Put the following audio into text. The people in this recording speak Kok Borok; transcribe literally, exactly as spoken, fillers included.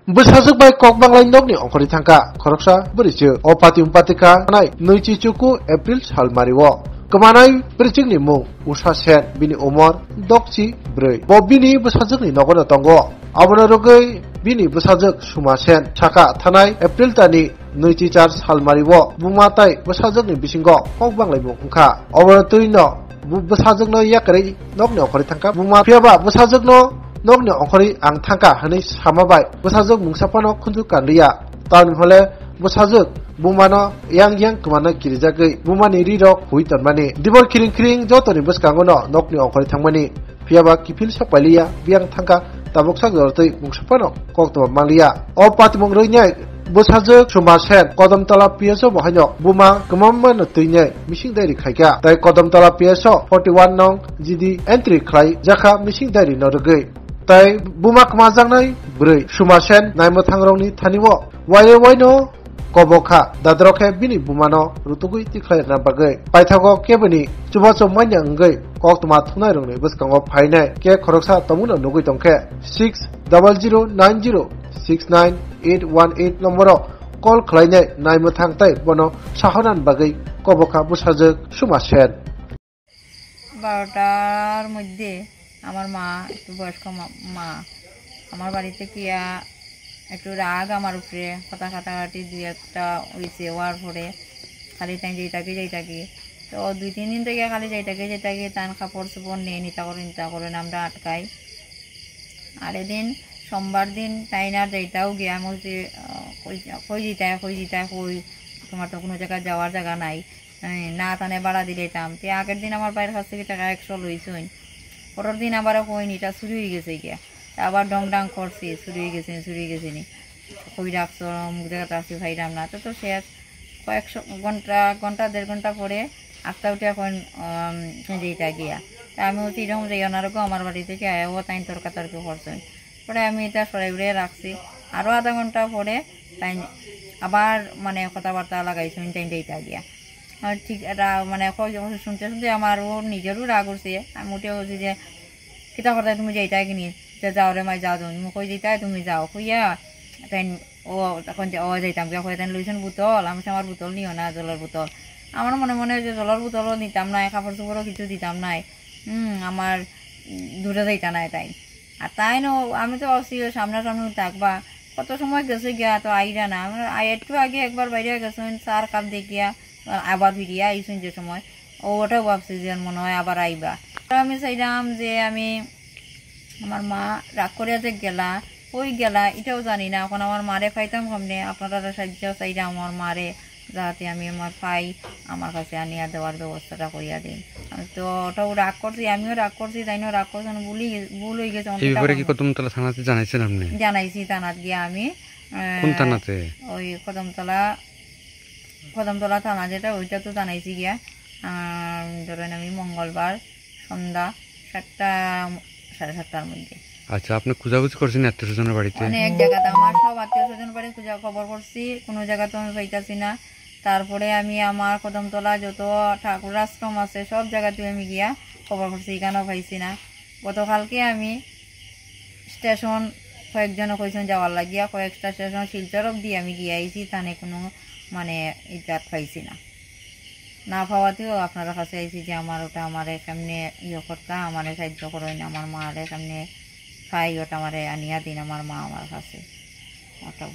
Bwsajwk bai kok banglai nokni ongkhorwi thangkha khoroksa bwrwichwk. O pati umpati kha thanai nwichi chuku April sal mario. Kwmanai bwrwichwkni mung Usha Sen, bini umor dokchi bwrwi. Bo bini bwsajwkni nogono tongo. Abono rwgwi bini bwsajwk Suma Sen sakha thanai April tani nwichi char sal mario buma tai bwsajwkni bisingo kok banglaimung wngkha. Obono twino bu-, bwsajwkno yakarwi nokni ongkhorwi thangkha buma, phiyaba bwsajwkno nokni ongkhorwi ang thangkha hwnwi sama bai bwsajwk mungsa phano khunju kanliya. Tamni phole bwsajwk bumano yang yang kwmana kirijagwi bumani rirok hui tonmani. Dibor khiring khiring jotoni bwskangono nokni ongkhorwi thangmani. Phiyaba kiphil sok pailiya, biyang thangkha tabuk sak jorotwi mungsa phano koktwma manliya. O patimung rwinai bwsajwk Suma Sen Kodamtala P S O bo haino buma kwmamano twinai missing diary khaikha. Tai Kodamtala P S O forty one nong G D entry khlai jakha missing diary no rwgwi. Tai buma kwmajaknai bwrwi Suma Sen naimwthangrokni thani-o waire waino kobo kha, dadrok khe bini bumano rutugwi tikhlai rwna bagwi. Paithago keboni chubachu manya wngwi koktwma thumnairokni bwskango phainai khe khoroksa tongmungno nugwi tongkhe six double zero nine zero six nine eight one eight nomboro call khlainai naimwthang tei bono sahonan bagwi kobo kha bwsajwk Suma Sen. বারোটার মধ্যে আমার মা, একটু বয়স্ক মা, মা আমার বাড়িতে গিয়া একটু রাগ আমার উপরে, কথা কাটাকাটি দুই একটা হইছে, হওয়ার পরে খালি তাই যাইতাকি যাইতাকি। তো দুই তিন দিন থেকে খালি যাইতাকি যাইতাকি, তান কাপড় চোপড় নেই, নিতা করে নিতা করে আমরা আটকাই। আর এদিন সোমবার দিন তাই না যাইতাও গিয়া, আমি বলছি, আহ, কই, কই যাইতায়, কই যাইতায়, কই, তোমার তো কোনো জায়গায় যাওয়ার জায়গা নাই। হ্যাঁ, না তানে ভাড়া দিলাইতাম। তে আগের দিন আমার ভাইয়ের কাছ থেকে টাকা একশো লইছইন। পরের দিন আবার কইন, "এটা চুরি হয়ে গেছে গিয়া।" তা আবার ডং ডাং করছি, "চুরি হয়ে গেছে, চুরি হয়ে গেছে নি। কই রাখছো, অমুক জায়গাতে রাখছি, পাইলাম না।" তো, তো শেষ। কয়েকশো ঘন্টা, ঘন্টা, দেড় ঘন্টা পরে আস্তা উঠে এখন, উম, যেটা গিয়া। তা আমি বলছি, "এরকম যাইও না, এরকম আমার বাড়িতে কে আয়, ও তাই তর্কাতর্কি করছেন।" পরে আমি এটা সরাই উড়ে রাখছি। আরো আধা ঘন্টা পরে তাই আবার মানে কথাবার্তা লাগাইছইন, তাই যেটা গিয়া। আর ঠিক এটা মানে কয় যখন শুনতে শুনতে আমার ওর নিজেরও রাগ উঠছে। আমি উঠে বলছি যে, "কিতা করতে তুমি যাইতায় কিনি? যে যাও রে মাই, যাও তুমি। তুমি কই যাইতায় তুমি যাও।" কইয়া তাই ও তখন যে, "ও যাইতাম গিয়া," কইয়া তাই লইছেন বোতল। আমি বলছি, "আমার বোতল নিও না, জলের বোতল।" আমার মনে মনে যে জলের বোতলও নিতাম না, কাপড় চোপড়ও কিছু দিতাম নাই। হুম, আমার, উম, দূরে যাইতা নাই তাই। আর তাই না, আমি তো ভাবছি ও সামনাসামনি থাকবা। কত সময় গেছে গিয়া তো আইরা না। আমরা আই-, একটু আগে একবার বাইরে গেছেন, চা কাপ দেখিয়া, আবার ফিরিয়া আইছেন যে সময়। ও ওটাও ভাবছি যে মনে হয় আবার আইবা। তো আমি চাইলাম যে আমি, আমার মা রাগ করিয়া যে গেলা, কই গেলা, এটাও জানি না। এখন আমার মারে পাইতাম কেমনে, আপনারা সাহায্য চাইলাম আমার মারে। যাতে আমি আমার পাই, আমার কাছে আনিয়া দেওয়ার ব্যবস্থাটা করিয়া দিন। আমি তো ওটাও রাগ করছি, আমিও রাগ করছি, তাইনও রাগ করছেন, ভুলই গে-, ভুল হয়ে গেছে, আমার এই পিতা ব্যাপারে কি কর্ম। কদমতলা থানাতে জানাইছেন আপনি? জানাইছি থানাত গিয়া আমি, আহ, কোন থানাতে? ওই কদমতলা, কদমতলা থানা যেটা, ওইটা তো জানাইছি গিয়া। আহ, ধরেন আমি মঙ্গলবার সন্ধ্যা সাতটা, সাড়ে সাতটার মধ্যে। আচ্ছা, আপনি খোঁজাখুঁজি করছেন আত্মীয় স্বজনের বাড়িতে? অনেক জায়গাতে আমার সব আত্মীয় স্বজন বাড়ি খোঁজা খবর করছি, কোনো জায়গা তো আমি পাইতাছি না। তারপরে আমি আমার কদমতলা যত ঠাকুর আশ্রম আছে, সব জায়গাতে আমি গিয়া খবর করছি, এখানেও পাইছি না। গতকালকে আমি স্টেশন কয়েকজনে কইছেন যাওয়ার লাগিয়া, কয়েকটা স্টেশন শিলচর অব্দি আমি গিয়া আইছি, তানে কোনো মানে ইজাত পাইছি না। না পাওয়াতেও আপনার কাছে আইছি যে আমার ওটা আমারে কেমনে ইয়ে করতা, আমারে সাহায্য করইন, আমার মারে কেমনে পাই, ওটা আমারে আনিয়া দিন আমার মা আমার কাছে। ওটাও।